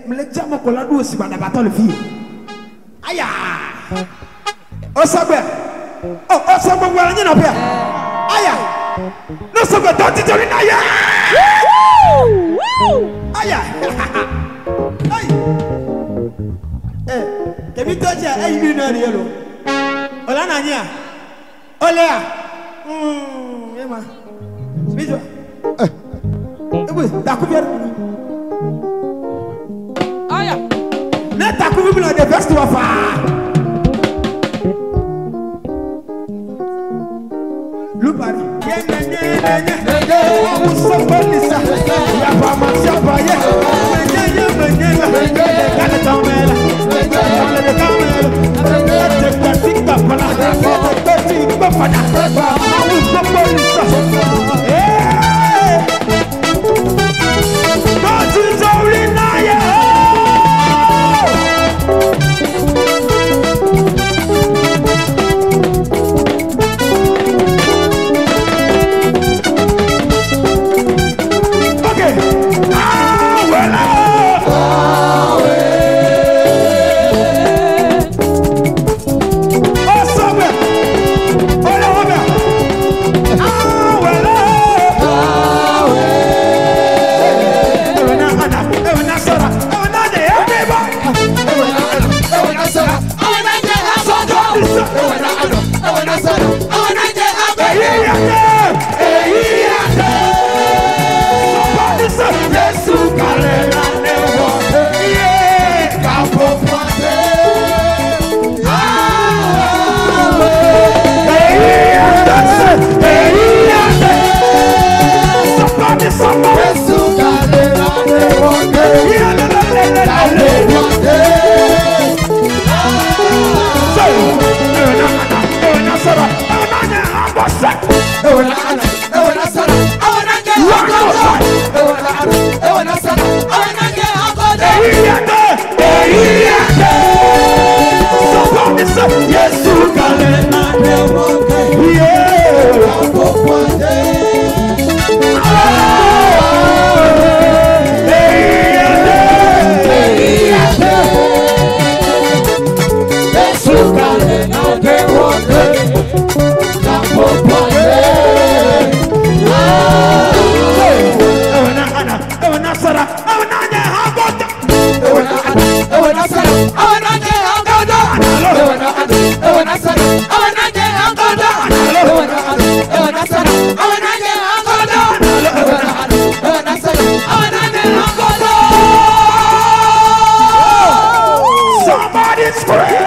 Mle jamo kola du si bada batɔ le fi. Aya. Osagbe. Oh, osagbe wala nyina pia. Aya. No sogbe to ti tori na ya. Aya. Ay. Eh, kemi to je eh ibi na ri lo. Ola na nya. Ole a. Ema. Bijo. Eh. Ebu, taku bier. Aya. Ne taku bi na de best wa fa. Lupari. Ye nye nye nye nye. Awu sọgbọ lisa. Yaba ma sọgbọ ye. Nye nye nye nye nye. Kale tán mẹ́la. Kale tán mẹ́la. Ẹ̀jẹ̀ gbẹ̀tì gbàgbọ́lá. Ẹ̀jẹ̀ gbẹ̀tì gbàgbọ́dà. Awu sọgbọ lisa. Bọ́ọ̀tì sọ̀rí náà yẹ. Okay. Ah, well, ah. Ọsọgbẹ. Ọlọ́wọ́bẹ. Ah, well, ah. Ewe na ana, ewe na sọra, ewe na de ebe ba. Eyi yate, eyi yate. Somebody say, Yesu kalela ne wo. Yeah. Eyi yate, eyi yate. Somebody, somebody. Yeah, la, la, la, la, la, la. Say, ewe na ana, ewe na sọra, ewe na nye abọ́sẹ̀. Eyi yate, eyi yate. Somebody say, Yesu kalela ne wo. Yeah. Somebody scream!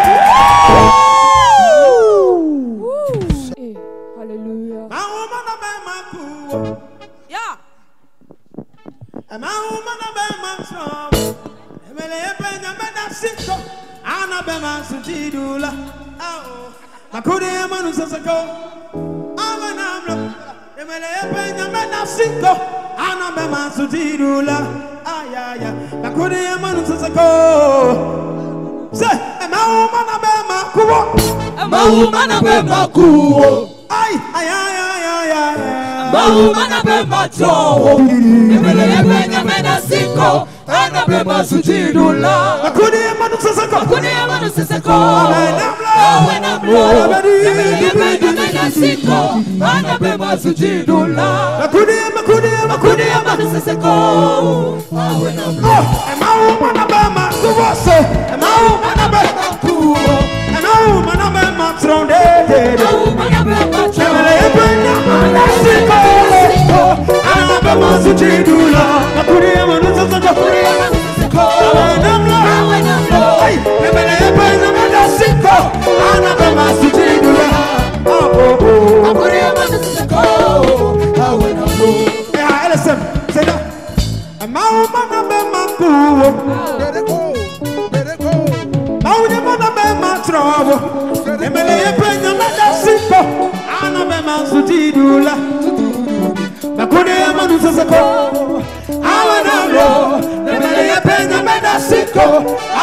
Eh, hallelujah. Yeah. Ay, ay, ay, ay, ay, ay. Makudi manu sasako. Makudi, makudi, makudi, Oh, ema uma na be ma kuwose. Ema uma na be kuwo. Ema uma na be ma tronde de. Emele ebe na mana siko. Ana be ma sujidula. Makudi manu sasako. Ay, emele ebe na mana siko. Ana be ma sujidula. Oh, oh, oh. Yeah, LSM, say that. Ema uma na be ma kuwo. Maunye mana be ma trowo. Emele ebe na mana siko. Ana be ma sujidula. Makune manu sasako. Awa na lo. Emele ebe na mana siko.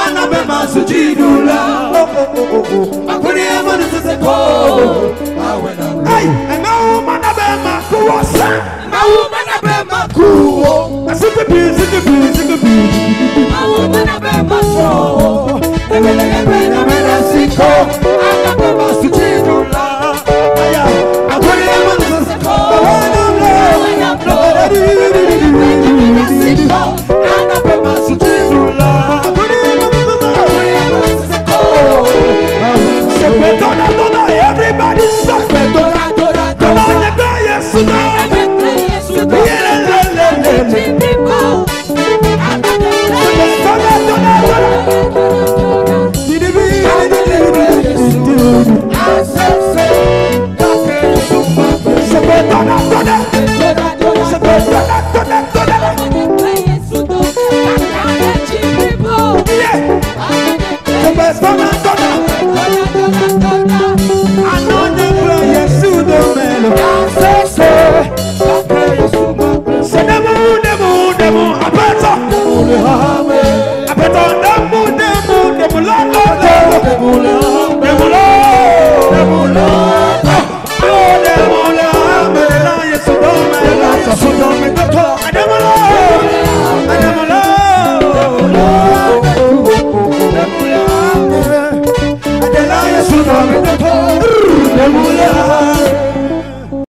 Ana be ma sujidula. Oh, oh, oh, oh, oh. Makune manu sasako. Ay, ema uma na be ma kuwo sa. Asikibi, sikibi, sikibi.